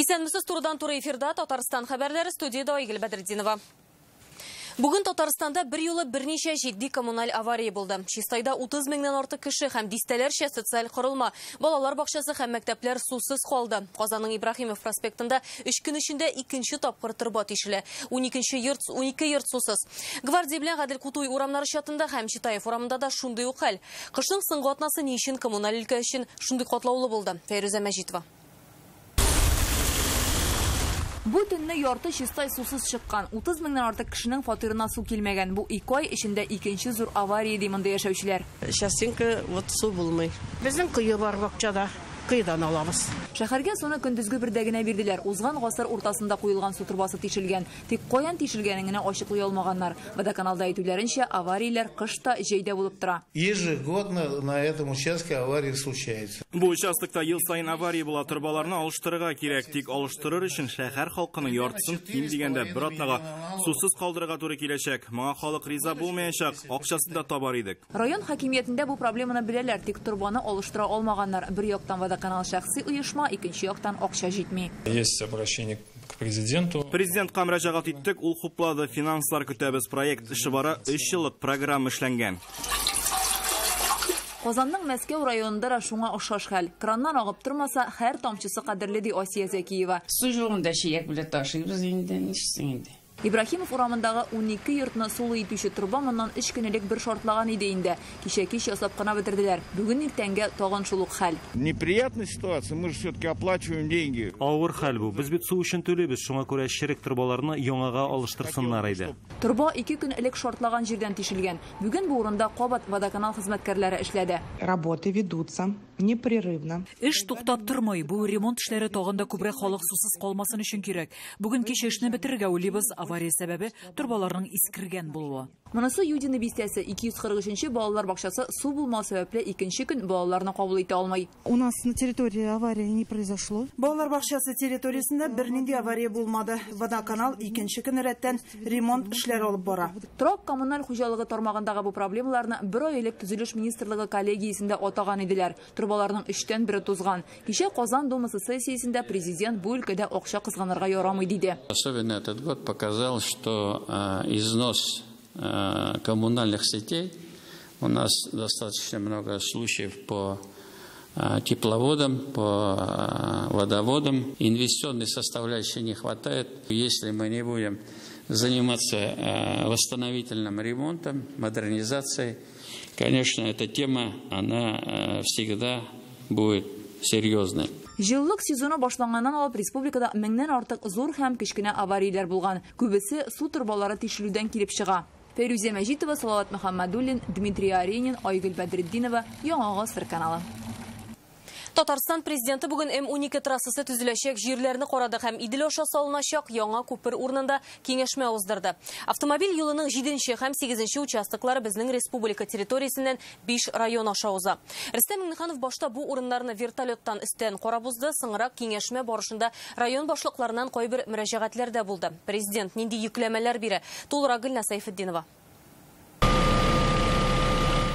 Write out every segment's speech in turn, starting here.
Исәнмесез, турыдан-туры эфирда Татарстан хәбәрләре, студиядә Айгөл Бәдретдинова. Бүген Татарстанда бер юлы берничә җитди коммуналь авария булды. Чистайда 30 меңнән артык кеше һәм дистәләрчә социаль корылма, балалар бакчасы һәм мәктәпләр сусыз калды. Казанның Ибраһимов проспектында 3 көн эчендә икенче тапкыр торба тишелә. 12 йорт, 12 йорт сусыз. Гвардия белән Гадел Кутуй урамнары чатында һәм Читаев урамында да шундый ук хәл. Кышның соңгы атнасы ни өчен коммуналь өлкә өчен шундый катлаулы булды? Фәйрүзә Мәҗитова. Бу төнне ярты Чистай сусыз чыккан. 30 меңнән артык кешенең фатирына су килмәгән. Бу 2 ай эчендә икенче зур авария ди монда яшәүчеләр. Частенько вот су булмый. Безнең кое бар бакчада. Кыйдан алабыз. Шәһәргә суны көндезге бердә генә бирделәр. Узган гасыр уртасында куелган су торбасы тишелгән. Тик каян тишелгәнен генә ачыклый алмаганнар. Водоканалда әйтүләренчә, аварияләр кышта, җәйдә булып тора. Ежегодно на этом участке аварии случаются. Бу участокта ел саен авария була, торбаларны алыштырырга кирәк. Тик алыштырыр өчен шәһәр халкының яртысын ким дигәндә бер атнага сусыз калдырырга туры киләчәк. Моңа халык риза булмаячак, акчасын да табар идек. Район хакимиятендә бу проблеманы беләләр, тик торбаны алыштыра алмаганнар. Бер яктан водоканал шәхси оешма, икенче яктан акча җитми. Есть обращение к президенту. Президентка мөрәҗәгать иттек, ул хуплады, финанслар көтәбез. Проект эше бара, 3 еллык программа эшләнгән. Казанның Мәскәү районында да шуңа охшаш хәл. Краннан агып тормаса, һәр тамчысы кадерле, ди Асия Зәкиева. Су югында чиләк белән ташыйбыз инде, нишлисең инде? Ибраһимов урамындагы 12 йортны сулы итүче торба моннан 3 көн элек бер шартлаган иде инде. Кичә кич ясап кына бетерделәр. Бүген иртәнгә тагын шул ук хәл. Неприятная ситуация, мы же все-таки оплачиваем деньги. Авыр хәл бу. Без бит су өчен түлибез, шуңа күрә черек торбаларны яңага алыштырсыннар иде. Торба 2 көн элек шартлаган җирдән тишелгән. Бүген бу урында кабат водоканал хезмәткәрләре эшләде. Работы ведутся непрерывно. Эш туктап тормый. Бу ремонт эшләре тагын да күбрәк халык сусыз калмасын өчен кирәк. Бүген кич эшне бетерергә уйлыйбыз. Авария сәбәбе торбаларның искергән булуы. Монысы Юдино бистәсе 243 балалар бакчасы су булмау сәбәпле икенче көн балаларны кабул итә алмый. У нас на территории аварии не произошло. Балалар бакчасы территориясендә бернинди авария булмады. Водоканал икенче көн рәттән ремонт эшләре алып бара. Торак коммуналь хуҗалыгы тармагындагы бу проблемаларны бер ай элек Төзелеш министрлыгы коллегиясендә атаган иделәр. Торбаларның 1/3 тузган. Кичә Казан Думасы сессиясендә президент бу өлкәдә акча кызганырга ярамый диде. Особенно этот год показал, что износ коммунальных сетей. У нас достаточно много случаев по тепловодам, по водоводам. Инвестиционной составляющей не хватает. Если мы не будем заниматься восстановительным ремонтом, модернизацией, конечно, эта тема, она всегда будет серьезной. Җылылык сезоны башланганнан алып республикада меңнән артык зур һәм кечкенә аварияләр булган. Күбесе су торбалары тишелүдән килеп чыга. Фәйрүзә Мәҗитова, Салават Мөхәммәдуллин, Дмитрий Аренин, Айгөл Бәдретдинова, Яңа Гасыр каналы. Татарстан президенты бүген М12 трассасы төзеләчәк җирләрне карады һәм Идел аша салыначак яңа күпер урынында киңәшмә уздырды. Автомобиль юлының 7 һәм 8 участоклары безнең республика территориясеннән 5 район аша уза. Рөстәм Миңнеханов башта бу урыннарны вертолеттан өстән карап узды, соңрак киңәшмә барышында район башлыкларыннан кайбер мөрәҗәгатьләр дә булды. Президент нинди йөкләмәләр бирә? Тулырак Гөлназ Сәйфетдинова.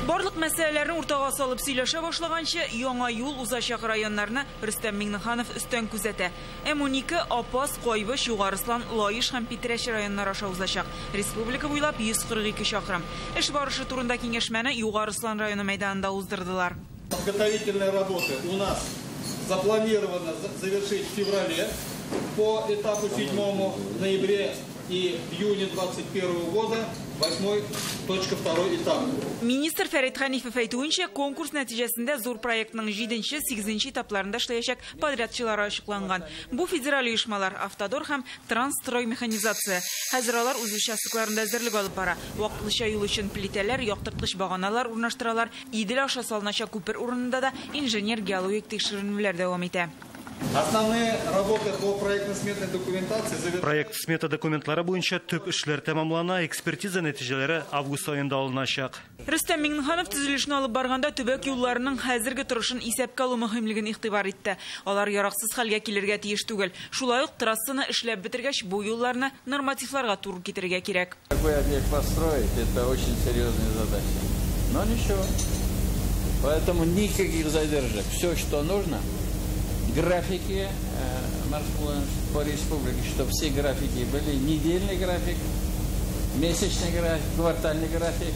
Барлык мәсьәләләрне уртага салып сөйләшә башлаганчы, яңа юл узачак районнарны Рөстәм Миңнеханов өстән күзәтә. М12 Апас, Кайбыч, Югарыслан, Лаеш һәм Питрәч районнары аша узачак. Республика буйлап 142 чакрым. Эш барышы турында киңәшмәне Югарыслан районы мәйданында уздырдылар. Подготовительные работы у нас запланировано завершить в феврале по этапу 7, ноябре и в июне 2021 года 8.2 этап. Министр Фәрит Ханифов әйтүенчә, конкурс нәтиҗәсендә зур проектның 7-нче, 8-нче этапларында эшләячәк подрядчылар ачыкланган. Бу федераль оешмалар Автодор һәм Трансстрой механизация. Хәзер алар үз участокларында әзерлек алып бара. Вакытлыча юл өчен плитәләр, яктырткыч баганалар урнаштыралар. Идел аша салыначак күпер урынында да инженер-геологик тикшеренүләр дәвам итә. Основные работы по проектно-сметной документации завершены. Проект-смета документлары буенча төп эшләр тәмамлана, экспертиза нәтиҗәләре август аенда алыначак. Рөстәм Миңнеханов төзелешне алып барганда төбәк юлларының хәзерге торышын исәпкә алу мөһимлеген игътибар итте. Алар яраксыз хәлгә килергә тиеш түгел. Шулай ук трассаны эшләп бетергәч, бу юлларны нормативларга туры китерергә кирәк. Такой объект построить это очень серьезная задача. Но ничего. Поэтому никаких задержек. Все, что нужно, Графики по республике, чтобы все графики были, недельный график, месячный график, квартальный график.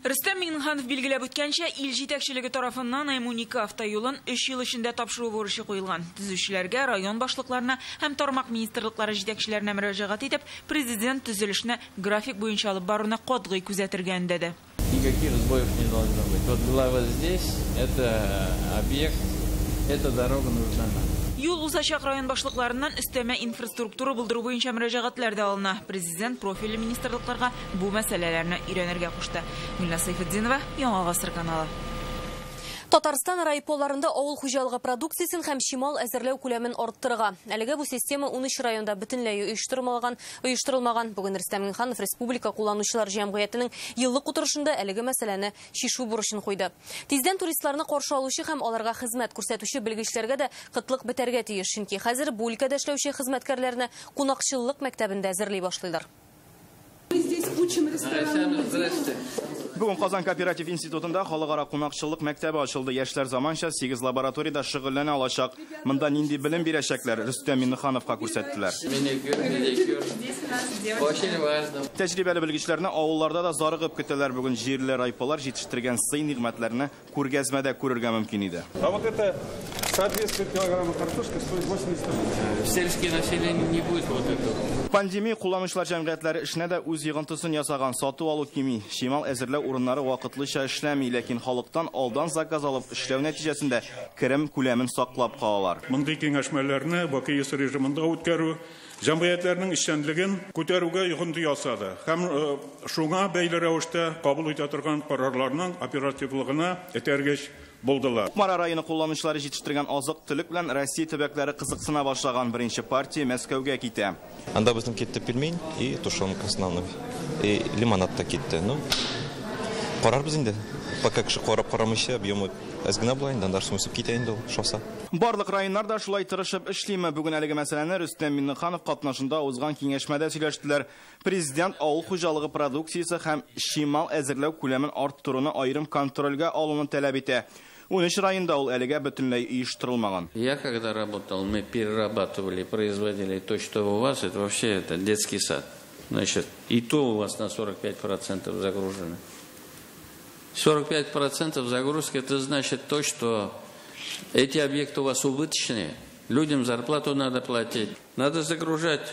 Рөстәм Миңнеханов билгеләп үткәнчә, ил җитәкчелеге тарафыннан М12 автоюлын 3 ел эчендә тапшыру бурычы куелган. Төзүчеләргә, район башлыкларына һәм тармак министрлыклары җитәкчеләренә мөрәҗәгать итеп, президент төзелешне график буенча алып баруны катгый күзәтергә өндәде. Никаких сбоев не должно быть. Вот глава здесь, это объект, эта дорога нужна нам. Юл узачак район башлыкларыннан өстәмә инфраструктура булдыру буенча мөрәҗәгатьләр дә алына. Президент профильле министрлыкларга бу мәсьәләләрне өйрәнергә кушты. Гөлназ Сәйфетдинова, Яңа Гасыр каналы. Татарстан райполарында авыл хуҗалыгы продукциясен һәм чимал әзерләү күләмен арттырырга. Әлегә бу система 13 районда бөтенләй оештырылмаган. Бүген Рөстәм Миңнеханов Республика кулланучылар җәмгыятенең еллык утырышында әлеге мәсьәләне чишү бурычын куйды. Тиздән туристларны каршы алучы һәм аларга хезмәт күрсәтүче белгечләргә дә кытлык бетәргә тиеш, чөнки хәзер бу өлкәдә эшләүче хезмәткәрләрне кунакчыллык мәктәбендә әзерли башлыйлар. Мы здесь учим ресторанному делу. Бүген Казан кооператив институтында халыкара кунакчыллык мәктәбе ачылды. Яшьләр заманча 8 лабораториядә шөгыльләнә алачак. Монда нинди белем бирәчәкләр Рөстәм Миңнехановка күрсәттеләр. Тәҗрибәле белгечләрне авылларда да зарыгып көтәләр. Бүген җирле райполар җитештергән сый-нигъмәтләрне күргәзмәдә күрергә мөмкин иде. А вот это соответствует килограмму картошки стоит 80 рублей. Сельское население не будет вот этого. Пандемия кулланучылар җәмгыятьләре эшенә дә үз йогынтысын ясаган. Сату алу кими, чимал әзерләү урыннары вакытлыча эшләми, ләкин халыктан алдан заказ алып эшләү нәтиҗәсендә керем күләмен саклап калалар. Мондый киңәшмәләрне ВКС режимында үткәрү җәмгыятьләрнең эшчәнлеген күтәрүгә йогынты ясады һәм шуңа бәйле рәвештә кабул итә торган карарларның оперативлыгына этәргеч булдылар. Кукмара районы кулланучылары җитештергән азык-төлек белән Россия төбәкләре кызыксына башлаган. Беренче партия Мәскәүгә китә. Анда безнең китте пельмень и тушенка основной, и лимонад та китте. Ну, карарбыз инде. Пока кеше карап карамыйча, объемы әз генә була инде, аннан соң үсеп китә инде ул шоса. Барлык районнар да шулай тырышып эшлиме? Бүген әлеге мәсьәләне Рөстәм Миңнеханов катнашында узган киңәшмәдә сөйләштеләр. Президент авыл хуҗалыгы продукциясе һәм чимал әзерләү күләмен арттыруны аерым контрольгә алуны таләп итә. 13 районда ул әлегә бөтенләй оештырылмаган. Я когда работал, мы перерабатывали, производили то, что у вас, это вообще это детский сад. Значит, и то у вас на 45% загружено. 45% загрузки, это значит то, что эти объекты у вас убыточные, людям зарплату надо платить. Надо загружать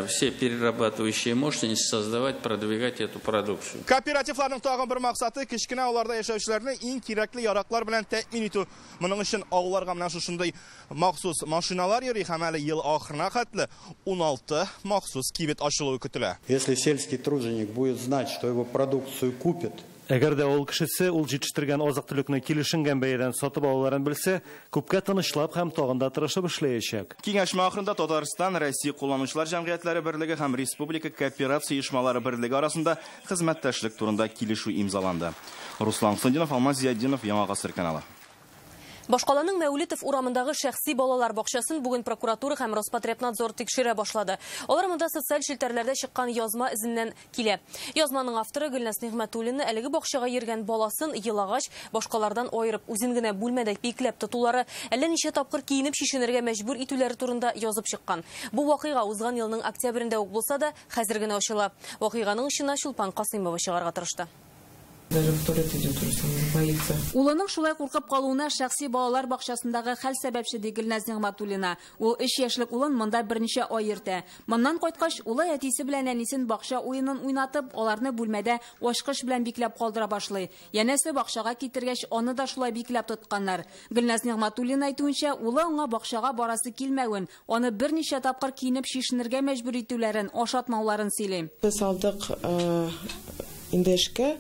все перерабатывающие мощности, создавать, продвигать эту продукцию. Кооперативларның тагын бер максаты кечкенә авылларда яшәүчеләрне иң кирәкле яраклар белән тәэмин итү. Моның өчен авылларга менә шушындый махсус машиналар йөри һәм әле ел ахырына хәтле 16 махсус кибет ачылуы көтелә. Если сельский труженик будет знать, что его продукцию купят, Әгәр дә авыл кешесе ул җитештергән азык-төлекне килешенгән бәядән сатып алуларын белсә, күпкә тынычлап һәм тагын да тырышып эшләячәк. Киңәшмә ахырында Татарстан, Россия кулланучылар җәмгыятьләре берлеге һәм Республика кооперация оешмалары берлеге арасында хезмәттәшлек турында килешү имзаланды. Руслан Сындинов, Алмаз Зиятдинов, Яңа Гасыр каналы. Башкаланың Мәүлитов урамындагы шәхси балалар бакчасын бүген прокуратура һәм Роспотребнадзор тикшерә башлады. Алар монда социаль челтәрләрдә чыккан язма эзеннән килә. Язманың авторы Гөлназ Нигъмәтуллина әлеге бакчага йөргән баласын елагач, башкалардан аерып, үзен генә бүлмәдә бикләп тотулары, әллә ничә тапкыр киенеп чишенергә мәҗбүр итүләре турында язып чыккан. Бу вакыйга узган елның октябрендә үк булса да, хәзер генә ачыла. Вакыйганың очына Чулпан Касыймова чыгарга тырышты. Даже в туалет идет, боится. Улының шулай куркып калуына шәхси балалар бакчасындагы хәл сәбәпче ди Гөлназ Нигъмәтуллина. Ул 3 яшьлек улын монда берничә ай йөртә. Моннан кайткач, улы әтисе белән әнисен бакча уенын уйнатып, аларны бүлмәдә ачкыч белән бикләп калдыра башлый. Янәсе бакчага китергәч, аны да шулай бикләп тотканнар. Гөлназ Нигъмәтуллина әйтүенчә, улы аңа бакчага барасы килмәвен, аны берничә тапкыр киенеп чишенергә мәҗбүр итүләрен, ашатмауларын сөйли. Без алдык инде эшкә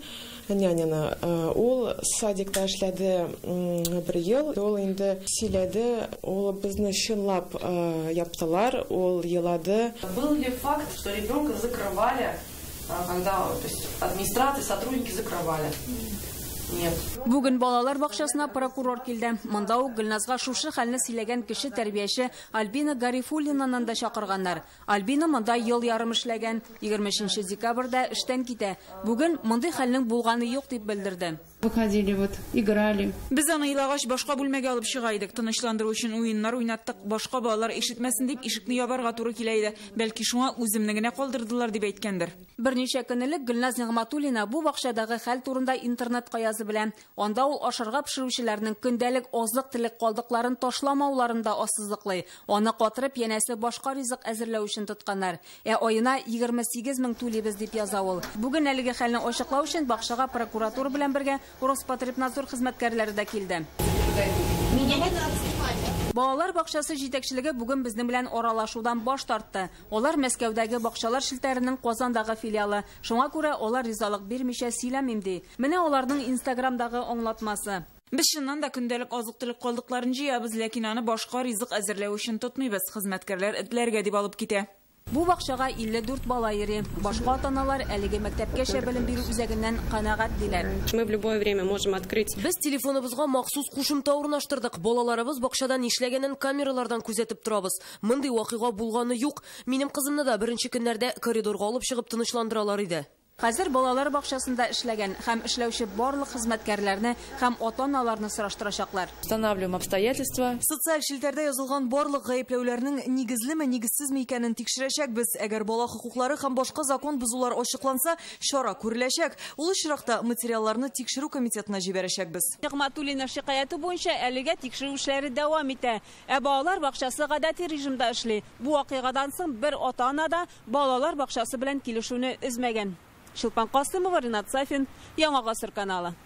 няняны. Ул садикта эшләде бер ел, ул инде сөйләде, ул безне чынлап яптылар, ул елады. Был ли факт, что ребенка закрывали, когда, то есть, администрация, сотрудники закрывали? Нет. Бүген балалар бакчасына прокурор килде. Монда ук Гөлназга шушы хәлне сөйләгән кеше тәрбияче Альбина Гарифуллинаны да чакырганнар. Альбина монда ел ярым эшләгән. 23 декабрьдә эштән китә. Бүген мондый хәлнең булганы юк дип белдерде. Выходили вот, играли. Без аны елагач башка бүлмәгә алып чыга идек. Тынычландыру өчен уеннар уйнаттык. Башка балалар ишетмәсен дип ишекне ябарга туры килә иде. Бәлки шуңа үземне генә калдырдылар дип әйткәндер. Берничә көн элек Гөлназ Нигъмәтуллина бу бакчадагы хәл турында интернетка язып белә. Анда ул ашарга пешерүчеләрнең көндәлек азык-төлек калдыкларын ташламауларын да ассызыклый. Аны катырып янәсе башка ризык әзерләү өчен тотканнар. Ә аена 28 мең түлибез дип яза ул. Бүген әлеге хәлне ачыклау өчен бакчага прокуратура белән бергә Роспотребнадзор хезмәткәрләре дә килде. Балалар бакчасы җитәкчелеге бүген безнең белән аралашудан баш тартты. Алар Мәскәүдәге бакчалар челтәренең Казандагы филиалы. Шуңа күрә алар ризалык бирмичә сөйләмим ди. Менә аларның Инстаграмдагы аңлатмасы. Без чыннан да көндәлек азык-төлек калдыкларын җыябыз, ләкин аны башка ризык әзерләү өчен тотмыйбыз. Хезмәткәрләр этләргә дип алып китә. Бу бакчага 54 бала йөри. Башка ата-аналар әлеге мәктәпкәчә белем бирү үзәгеннән канәгать диләр. Мы в любое время можем открыть. Без телефоныбызга махсус кушымта урнаштырдык. Балаларыбыз бакчада нишләгәнен камералардан күзәтеп торабыз. Мондый вакыйга булганы юк. Минем кызымны да беренче көннәрдә коридорга алып чыгып тынычландыралар иде. Хәзер балалар бакчасында эшләгән һәм эшләүче барлык хезмәткәрләрне һәм ата-аналарны сораштырачаклар. Устанавливаем обстоятельства. Социаль челтәрдә язылган барлык гаепләүләрнең нигезлеме, нигезсезме икәнен тикшерәчәкбез. Әгәр бала хокуклары һәм башка закон бозулар ачыкланса, чара күреләчәк. Ул очракта материалларны тикшерү комитетына җибәрәчәкбез. Нигъмәтуллина шикаяте буенча әлегә тикшерү эшләре дәвам итә. Ә балалар бакчасы гадәти режимда эшли. Бу вакыйгадан соң бер ата-ана да балалар бакчасы белән килешүне өзмәгән. Шилпан Касымова, Ринат Сафин, Яңа Гасыр каналы.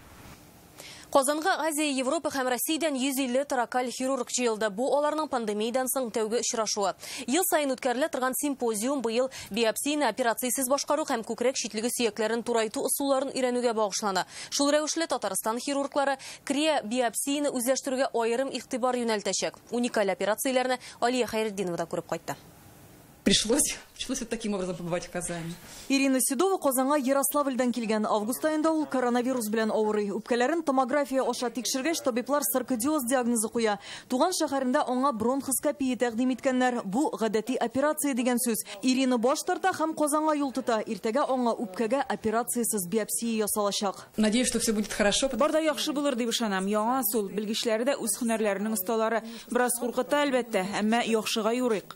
Казанга Азия, Европа һәм Россиядән 150 торакаль хирург җыелды. Бу аларның пандемиядан соң тәүге очрашуы. Ел саен үткәрелә торган симпозиум быел биопсияне операциясез башкару һәм күкрәк читлеге сөякләрен турайту ысулларын өйрәнүгә багышлана. Шул рәвешле Татарстан хирурглары криобиопсияне үзләштерүгә аерым игътибар юнәлтәчәк. Уникаль операцияләрне Алия Хәйретдинова да күреп кайтты. Пришлось вот таким образом побывать в Казани. Ирина Седова Казанга Ярославльдән килгән. Август аенда ул коронавирус белән авырый. Үпкәләрен томография аша тикшергәч, табиблар саркоидоз диагнозы куя. Туган шәһәрендә аңа бронхоскопия тәкъдим иткәннәр. Бу гадәти операция дигән сүз. Ирина баш тарта һәм Казанга юл тота. Иртәгә аңа үпкәгә операциясез биопсия ясалачак. Надеюсь, что все будет хорошо. Бар да яхшы булыр дип ышанам. Яңа ысул, белгечләре дә үз һөнәрләренең осталары. Бераз куркыта әлбәттә, әмма яхшыга юрыйк.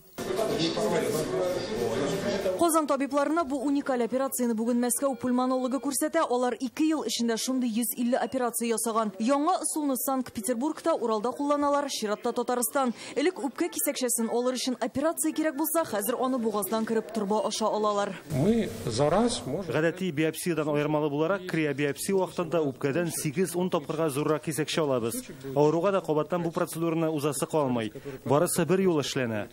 Казан табибларына бу уникаль операцияне бүген Мәскәү пульмонологы күрсәтә. Алар 2 ел эчендә шундый 150 операция ясаган. Яңа ысулны Санкт-Петербургта, Уралда кулланалар, чиратта Татарстан. Элек үпкә кисәкчәсен алыр өчен операция кирәк булса, хәзер аны бугаздан кереп торба аша алалар. Мы за раз можем. Гадәти биопсиядан аермалы буларак, криобиопсия вакытында үпкәдән 8-10 тапкырга зуррак кисәкчә алабыз. Авыруга да кабаттан бу процедураны узасы калмый. Барысы бер юл эшләнә.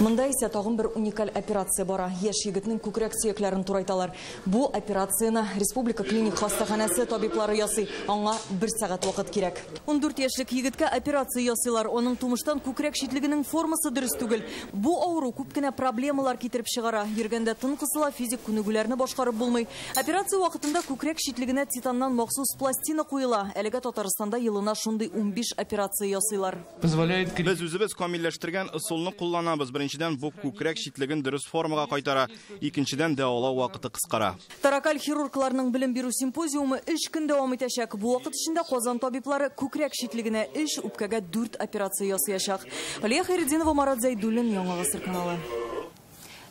Монда исә тагын бер уникаль операция бара. Яшь егетнең күкрәк сөякләрен турайталар. Бу операцияне Республика клиник хастаханәсе табиблары ясый. Аңа 1 сәгать вакыт кирәк. 14 яшьлек егеткә операция ясыйлар. Аның тумыштан күкрәк читлегенең формасы дөрес түгел. Бу авыру күп кенә проблемалар китереп чыгара. Йөргәндә тын кысыла, физик күнегүләрне башкарып булмый. Операция вакытында күкрәк читлегенә титаннан махсус пластина куела. Әлегә Татарстанда елына шундый 15 операция ясыйлар. Без үзебез камилләштергән ысулны кулланабыз. Беренчедән, бу күкрәк читлеген дөрес формага кайтара, икенчедән, дәвалау вакыты кыскара. Торакаль хирургларның белем бирү симпозиумы 3 көн дәвам итәчәк. Бу вакыт эчендә Казан табиблары күкрәк читлегенә 3, үпкәгә 4 операция ясаячак. Алия Хәйретдинова, Марат Зәйдуллин, Яңа Гасыр каналы.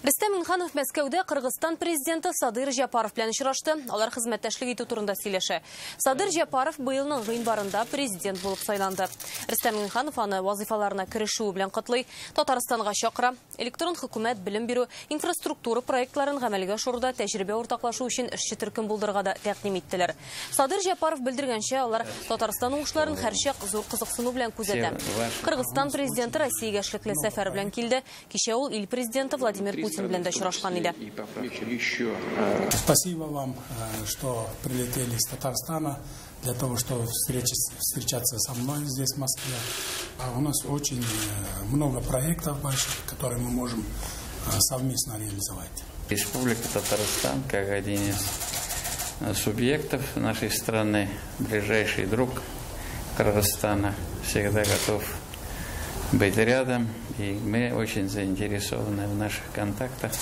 Рөстәм Миңнеханов Мәскәүдә Кыргызстан президенты Садыр Жапаров белән очрашты. Алар хезмәттәшлек итү турында сөйләшә. Садыр Жапаров быелның гыйнварында президент булып сайланды. Рөстәм Миңнеханов аны вазифаларына керешүе белән котлый, Татарстанга чакыра. Электрон хөкүмәт, белем бирү, инфраструктура проектларын гамәлгә ашыруда тәҗрибә уртаклашу өчен эшче төркем булдырырга да тәкъдим иттеләр. Садыр Жапаров белдергәнчә, алар Татарстан уңышларын һәрчак зур кызыксыну белән күзәтә. Кыргызстан президенты Россиягә эшлекле сәфәр белән килде. Кичә ул ил президенты Владимир Путин белән дә очрашкан иде. Спасибо вам, что прилетели из Татарстана для того, чтобы встречаться со мной здесь, в Москве. У нас очень много проектов больших, которые мы можем совместно реализовать. Республика Татарстан, как один из субъектов нашей страны, ближайший друг Кыргызстана, всегда готов быть рядом, и мы очень заинтересованы в наших контактах.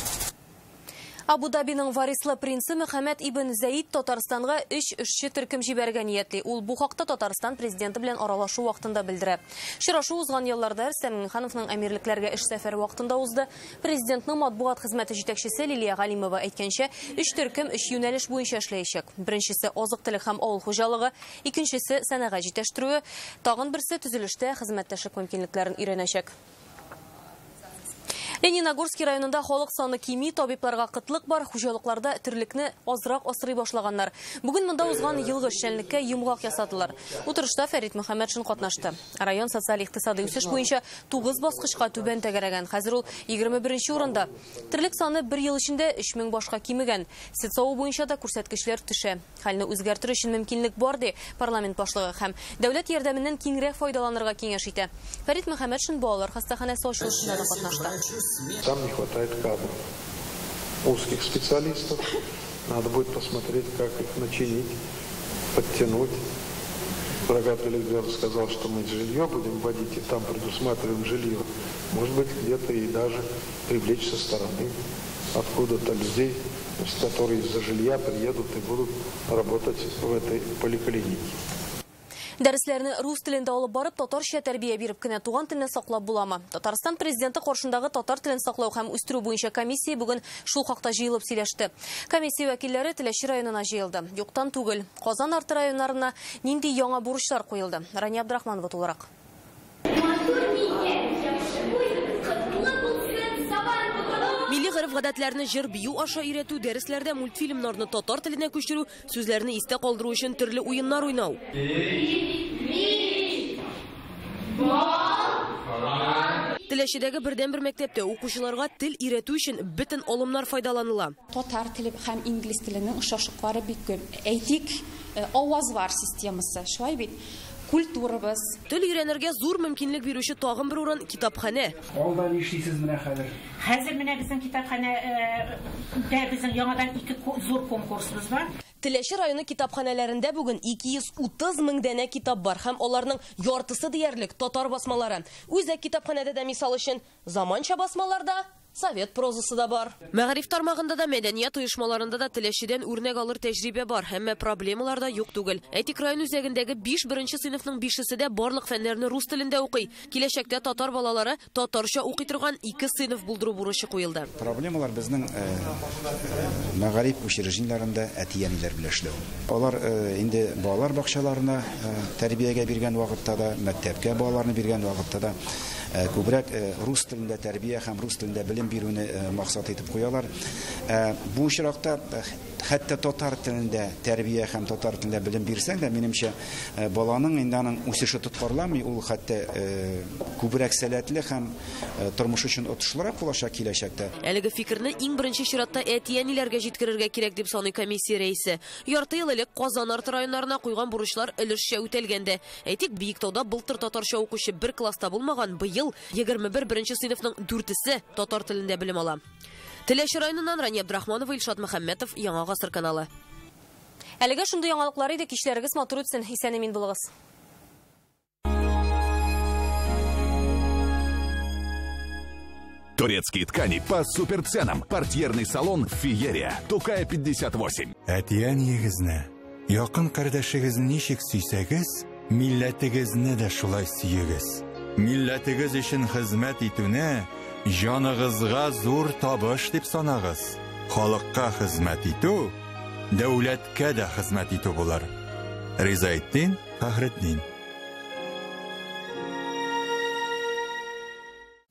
Абу-Дабиның варислы принцы Мөхәммәд ибн Заид Татарстанга 3 эшче төркем җибәргән ниятли. Ул бу хакта Татарстан президенты белән аралашу вакытында белдерә. Очрашу узган елларда Рөстәм Миңнехановның әмирлекләргә эш сәфәре вакытында узды. Президентның матбугат хезмәте җитәкчесе Лилия Галимова әйткәнчә, 3 төркем 3 юнәлеш буенча эшләячәк. Беренчесе азык-төлек һәм авыл хуҗалыгы, икенчесе сәнәгать җитештерүе, тагын берсе төзелештә хезмәттәшлек мөмкинлекләрен өйрәнәчәк. Лениногорский районында халык саны кими, табибларга кытлык бар, хуҗалыкларда терлекне азрак асрый башлаганнар. Бүген монда узган елгы эшчәнлеккә йомгак ясадылар. Утырышта Фәрит Мөхәммәтшин катнашты. Район социаль-икътисади үсеш буенча 9 баскычка түбән тәгәрәгән. Хәзер ул 21 урында. Терлек саны бер ел эчендә 3000 башка кимегән. Сөт саву буенча да күрсәткечләр төшә. Хәлне үзгәртер өчен мөмкинлек бар, ди парламент башлыгы һәм дәүләт ярдәменнән киңрәк файдаланырга киңәш итә. Фәрит Мөхәммәтшин балалар хастаханәсе ачылышында да катнашты. Там не хватает кадров, узких специалистов. Надо будет посмотреть, как их начинить, подтянуть. Рагат Великберг сказал, что мы жилье будем вводить, и там предусматриваем жилье. Может быть, где-то и даже привлечь со стороны откуда-то людей, которые из-за жилья приедут и будут работать в этой поликлинике. Дәресләрне рус телендә алып барып, татарча тәрбия биреп кенә туган телне саклап буламы? Татарстан президенты каршындагы татар телен саклау һәм үстерү буенча комиссия бүген шул хакта җыелып сөйләште. Комиссия вәкилләре Теләче районына җыелды. Юктан түгел, Казан арты районнарына нинди яңа бурычлар куелды? Рания Абдрахманова тулырак. Милли гореф-гадәтләрне җыр бию аша өйрәтү, дәресләрдә мультфильмнарны татар теленә күчерү, сүзләрне истә калдыру өчен төрле уеннар уйнау. Теләчедәге бердәнбер мәктәптә укучыларга тел өйрәтү өчен бөтен алымнар файдаланыла. Татар теле һәм инглиз теленең охшашлыклары бик күп. Әйтик, авазлар системасы, шулай бит. Культурабыз. Тел өйрәнергә зур мөмкинлек бирүче тагын бер урын китапханә. Алда нишлисез менә хәзер? Хәзер менә безнең китапханәдә безнең яңадан 2 зур конкурсыбыз бар. Теләче районы китапханәләрендә бүген 230 мең данә китап бар һәм аларның яртысы диярлек татар басмалары. Үзәк китапханәдә дә мисал өчен заманча басмаларда совет прозасы да бар. Мәгариф тармагында да, мәдәният оешмаларында да Теләчедән үрнәк алыр тәҗрибә бар, әмма проблемалар да юк түгел. Әйтик, район үзәгендәге 5 беренче сыйныфның 5-се дә барлык фәннәрне рус телендә укый. Киләчәктә татар балалары татарча укый торган 2 сыйныф булдыру бурычы куелды. Проблемалар безнең мәгариф учреждениеләрендә әти-әниләр белән эшләү. Алар инде балалар бакчаларына тәрбиягә биргән вакытта да, мәктәпкә балаларны биргән вакытта да күбрәк рус телендә тәрбия һәм рус телендә белем бирүне максат итеп куялар. Бу очракта хәтта татар телендә тәрбия һәм татар телендә белем бирсәң дә, минемчә, баланың инде аның үсеше тоткарламый, ул хәтта күбрәк сәләтле һәм тормыш өчен отышлырак булачак киләчәктә. Әлеге фикерне иң беренче чиратта әти-әниләргә җиткерергә кирәк дип саный комиссия рәисе. Ярты ел элек Казан арты районнарына куйган бурычлар өлешчә үтәлгән дә. Әйтик, Биектауда былтыр татарча укучы бер класста булмаган, быел 21 беренче сыйныфның 4-се татар телендә белем ала. Теләче районыннан Рания Абдрахманова, Илшат Мөхәммәтов, Яңа Гасыр каналы. Әлегә шундый яңалыклар иде. Кичләрегез матур үтсен. Исән-имин булыгыз. Турецкие ткани по суперценам. Портьерный салон «Феерия». Тукая 58. Әти-әниегезне, якын кардәшегезне ничек сөйсәгез, милләтегезне дә шулай сөегез. Милләтегез өчен хезмәт итүне җаныгызга зур табыш дип санагыз. Халыкка хезмәт итү, дәүләткә дә хезмәт итү булыр. Ризаэтдин Фәхретдин.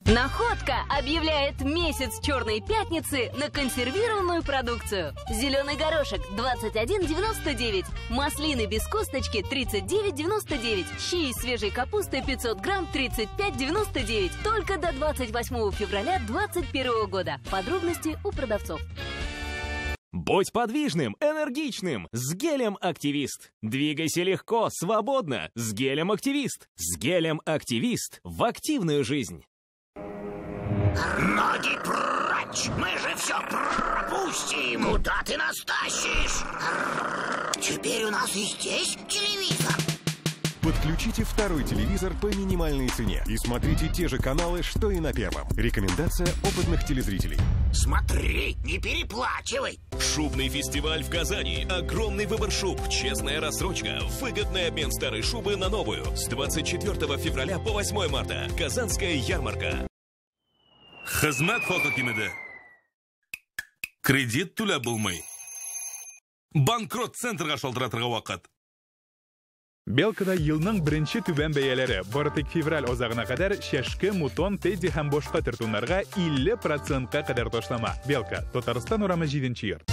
Находка объявляет месяц Черной пятницы на консервированную продукцию. Зеленый горошек 21,99, маслины без косточки 39,99, щи из свежей капусты 500 грамм 35,99. Только до 28 февраля 2021 года. Подробности у продавцов. Будь подвижным, энергичным, с гелем «Активист». Двигайся легко, свободно, с гелем «Активист». С гелем «Активист» в активную жизнь. Ноги прочь! Мы же все пропустим! пустим! Куда ты нас тащишь? Теперь у нас и здесь телевизор. Подключите второй телевизор по минимальной цене и смотрите те же каналы, что и на первом. Рекомендация опытных телезрителей. Смотри, не переплачивай. Шубный фестиваль в Казани. Огромный выбор шуб, честная рассрочка, выгодный обмен старой шубы на новую. С 24 февраля по 8 марта. Казанская ярмарка. Хезмәт хакы кимеде. Кредит түләп булмый. Банкрот центрга шалтыратырга вакыт. Белкада елның беренче түбән бәяләре. Бары тик февраль азагына кадәр чәшке, мутон, тедди һәм башка төр туннарга 50%-ка кадәр ташлама. Белка, Татарстан урамы 7 йорт.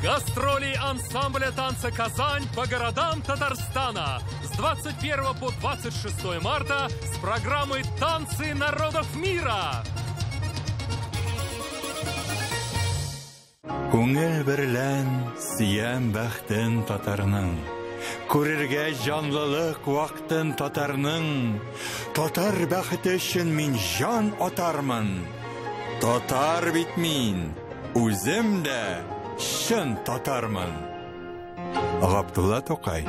Гастроли ансамбля танца «Казань» по городам Татарстана с 21 по 26 марта с программой «Танцы народов мира». Күңел берлән сөям бәхтен татарның. Күрергә җанлылык вактын татарның. Татар бәхете өчен мин җан атармын. Татар бит мин, үзем дә чын татармын. Габдулла Тукай.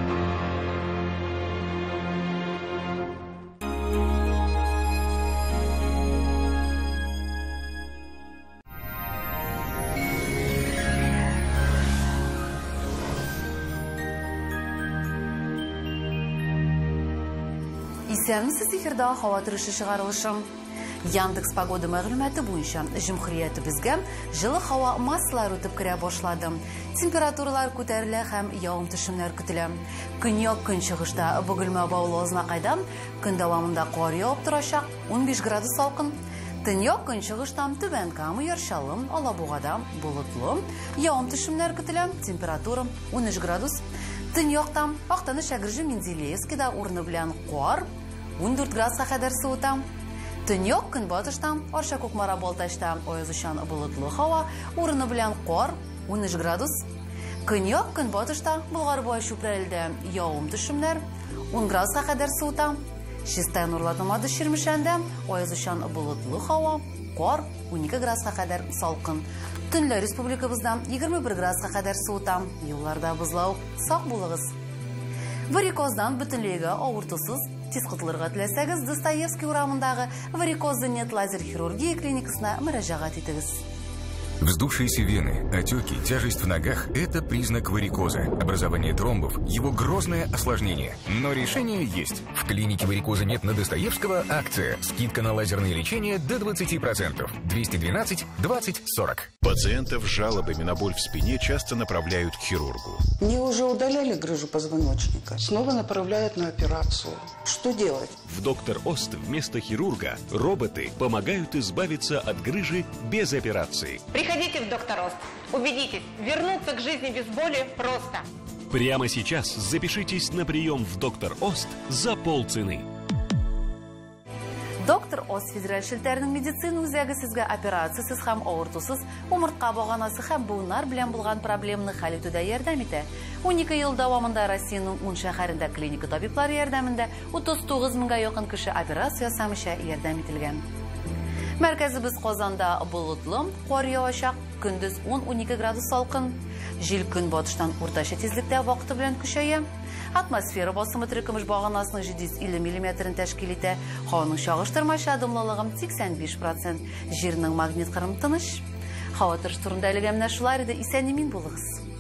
Исәнмесез, эфирда һава торышы чыгарылышы. Яндекс погода мәгълүматы буенча җөмһүриятебезгә җылы һава массалары үтеп керә башлады. Температуралар күтәрелә һәм явым-төшемнәр көтелә. Көньяк көнчыгышта Бөгелмә Баулы Азнакайда көн дәвамында кар явып торачак, 15 градус салкын. Төньяк көнчыгышта Түбән Кама, Яр Чаллы, Алабугада болытлы, явым-төшемнәр көтелә, температура 13 градус. Төньякта Актаныш, Әгерҗе, Менделеевскида урыны белән кар, 14 градуска кадәр суыта. Төньяк көнбатышта Арча, Кукмара, Балтачта аязучан болытлы һава, урыны белән кар, 13 градус. Көньяк көнбатышта Болгар буе Чүпрәледә явым-төшемнәр, 10 градуска кадәр суыта. Чистай, Нурлат, Мамадыш, Чирмешәндә аязучан болытлы һава, кар, 12 градуска кадәр салкын. Төнлә республикабызда 21 градуска кадәр суыта. Юлларда бозлавык, сак булыгыз. Варикоздан бөтенләйгә авыртусыз тиз котылырга теләсәгез, Достоевский урамындагы варикозы нет лазер хирургия клиникасына мөрәҗәгать итегез. Вздувшиеся вены, отеки, тяжесть в ногах – это признак варикоза. Образование тромбов – его грозное осложнение. Но решение есть. В клинике варикоза нет на Достоевского акция. Скидка на лазерное лечение до 20%. 212 20 40. Пациентов с жалобами на боль в спине часто направляют к хирургу. Мне уже удаляли грыжу позвоночника. Снова направляют на операцию. Что делать? В Доктор Ост вместо хирурга роботы помогают избавиться от грыжи без операции. Приходите в Доктор Ост. Убедитесь, вернуться к жизни без боли просто. Прямо сейчас запишитесь на прием в Доктор Ост за полцены. Доктор Ост федераль челтәренең медицина үзәге сезгә операциясез һәм авыртусыз умыртка баганасы һәм буыннар белән булган проблеманы хәл итүдә ярдәм итә. 12 ел дәвамында Россиянең 10 шәһәрендә клиника табиблары ярдәмендә 39 меңгә якын кеше операция ясамыйча ярдәм ителгән. Мәркәзебез Казанда болытлы, кар явачак, көндез 10-12 градус салкын. Җил көнбатыштан уртача тизлектә вакыты белән көчәя. Атмосфера басымы терекөмеш баганасының 750 миллиметрын тәшкил итә. Һаваның чагыштырмача дымлылыгы 85%. Җирнең магнит кырым тыныч. Һава торышы турында әлегә менә шулар иде. Исән-имин булыгыз.